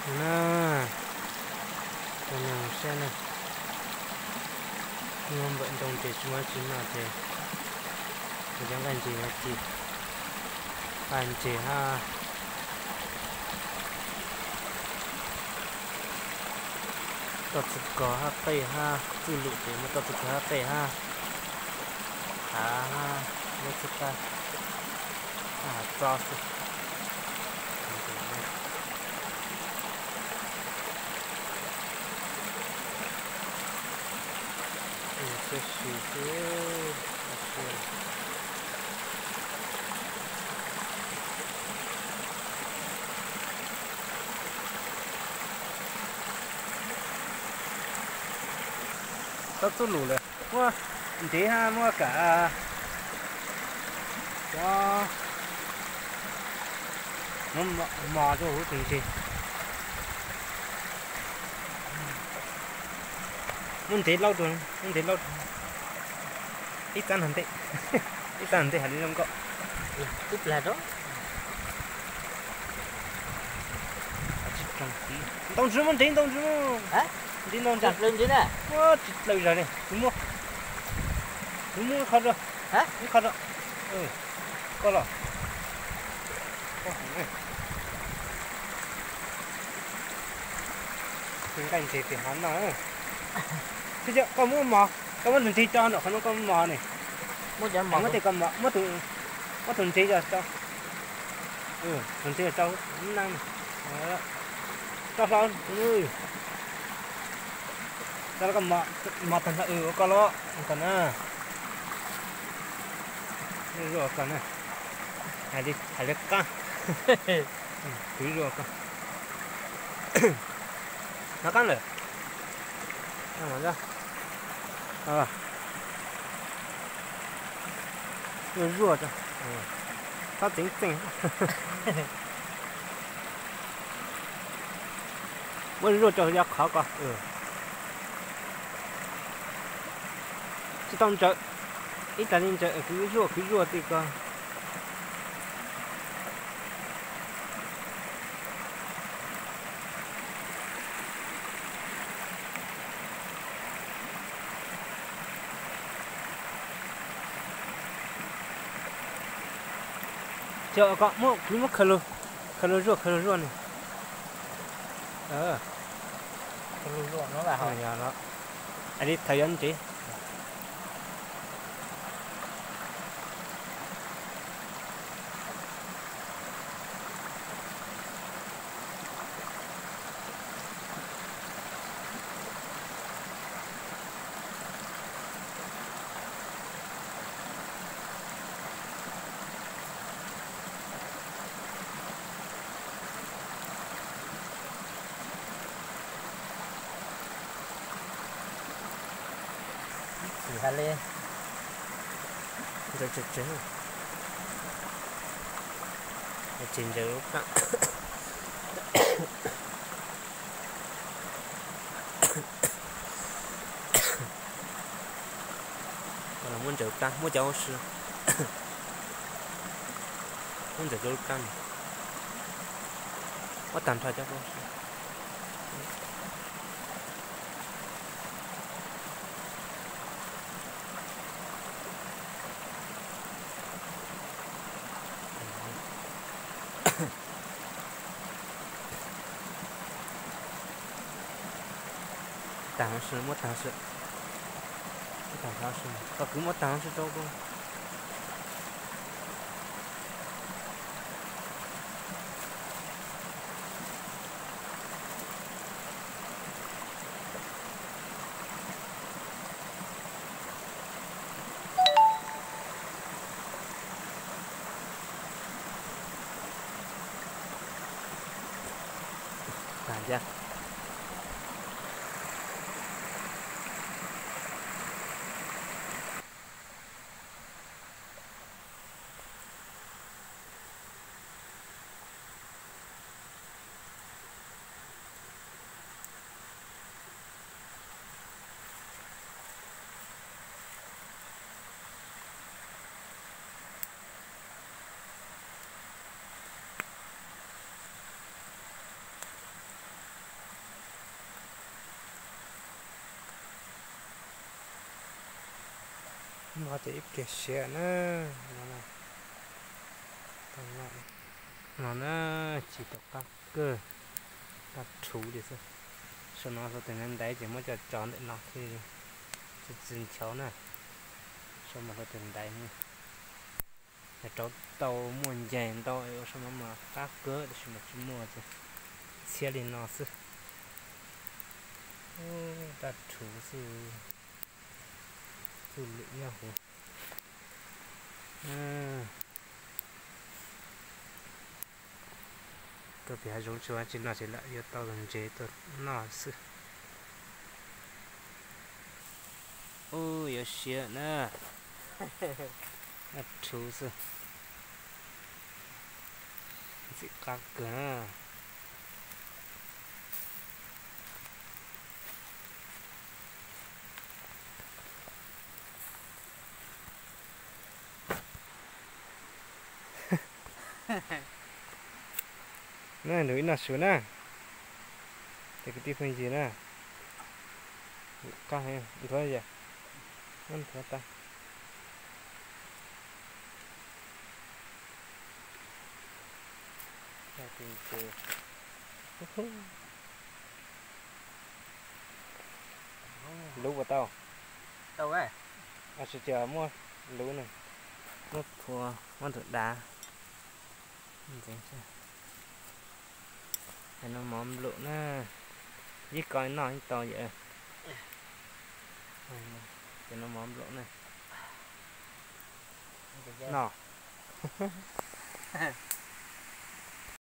Na, tus nus saib na, muaj npawm ntoo ces tsis muaj tsis noj ces kuv cov nqaij ntses no ces nqaij ntses hab toj txwv kos hab qej hab txwj lum ces muaj toj txwv kos hab qej hab hav hab lub txhab tab hab hav txob xwb. Tab sis xwb, txob txwj lum lawm, muab ntsev hab muab kam cov, muab mos rau huv tus ntses, muab ntsev laub rau, muab ntsev laub rau. Ib txab no ntej, ib txab no ntej hais li zoo nkauj. Ib plag rau. Ntau ntsis muab ntsev, ntau ntsis muab ntsev, ntau ntsis. Ua tsis plaws zag li, kuv muab, kuv muab ib qho rau, ib qho rau. Koj los, nqaij ntses tim hav no. Koj muab mos, koj muab tus ntsev tso nram qhov no koj muab mos ne. Muab, muab tes koj mos, muab tus ntsev tso, tus ntsev tso, tso hlo, tso koj mos tag nrho ua koj los ua koj na. Zuaj zuaj ua koj na. Hais li qab, kwv zuaj ua koj. Nov qab lawm. Zuaj zuaj, txhob txeev txeej. Muab zuaj rau yog qhov ko. Tsis tau ntsaws, ib tas li ntsaws kwv zuaj kwv zuaj ti ko. Ces koj muab, kuv muab khaws lug, khaws lug zuaj, khaws lug zuaj ne. Yog li thaum yuav ntsev. Ib txhis hais li ntsaws tseg tseg, tsis ntsaws lub raj. Muab ntsaws raj, muab cov huab si, muab ntsaws cov lub raj no, muab tag nrho cov huab si. Tag huab si, muab tag huab si, muab tag huab si, koj kwv muab tag huab si rau. Tag thiab. No ces ib pliag siav na. No na, no na, ci tau qab kawg, tag rhuv li xwb. Sau no sau tus ntaiv ntaiv ces muab coj tso ntawm no thiaj tsis txi nchav na. Sau mas sau tus ntaiv, rauv tau muaj ncaig ntau es ua sau no mas qab kawg, tab sis mas tsis muaj ces txhiab li no xwb. Tag rhuv xwb, txuj lwm nyob huv. Tuaj pem hav zoov tsis ua tsi noj ces lam yuav tau ntses tuaj noj xwb. Ub, yuav siav na. Tag rhuv xwb. Ntxim qab kawg na. Na, lug ib noj su na, ces kwv tij phooj ywg na. Qab heev, nthuav yom, muab nthuav tag. Luv puas tau? Tau, tab sis muab luv ne, muab phua, muab nthuav dav. Cov no mov nplum na, ib ko noj ib tau yom. Cov no mov nplum na. Noj.